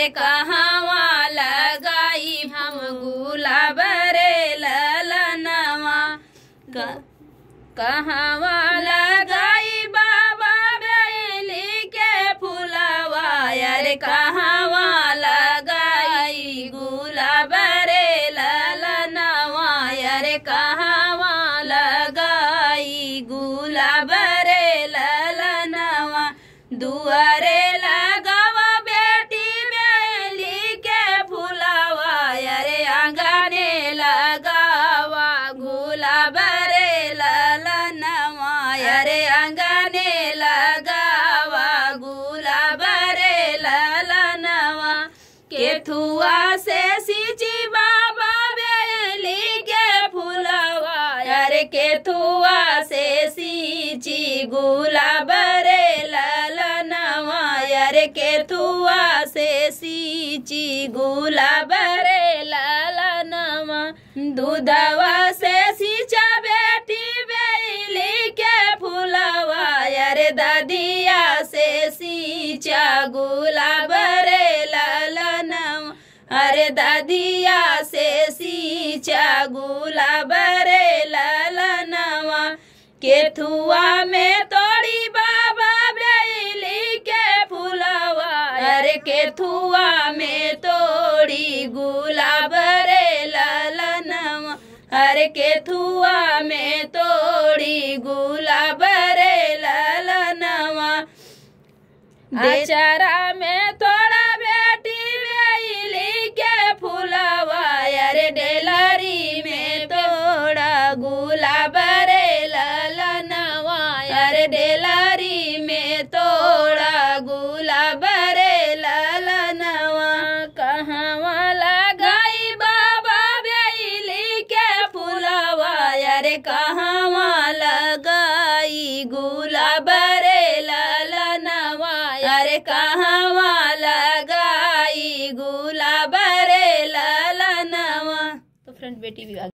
कहवा लगाई हम गुलाब रे ललनवा, कहवा लगाई बाबा बेली के फुलवा, अरे कहवा लगाई गुलाब रे ललनवा, अरे कहवा लगाई गुलाब रे ललनवा। दुआरे लगावा बेटी बेली के फुलवा, अरे आंगने लगावा गुलाब रे ललनवा, अरे आंगने लगावा गुलाब रे ललनवा। केथुआ से सिंची बाबा बेली के फुलवा, अरे केथुआ से सिंची गुलाब रे ललनवा, अरे केथुआ से सिंची गुलाब रे ललनवा। दूधवा से सिंचा बेटी बेली के फुलवा, अरे ददिया से सिंचा गुलाब रे ललनवा, अरे ददिया से सिंचा गुलाब रे ललनवा। केथुआ में तोड़ी बाबा बेली के फुलवा, अरे केथुआ में तोड़ी गुलाब रे ललनवा, अरे केथुआ में तोड़ी गुलाब रे ललनवा। अचारा में तोड़ा बेटी बेली के फुलवा, अरे डेलरी में तोड़ा गुलाब रे ललनवा, अरे डेलरी में तोड़ा गुलाब रे ललनवा। कहवा लगाई बाबा बेली के फुलवा, अरे कहवा लगाई गुलाब रे ललनवा, अरे कहवा लगाई गुलाब रे ललनवा। तो फ्रेंड बेटी भी आ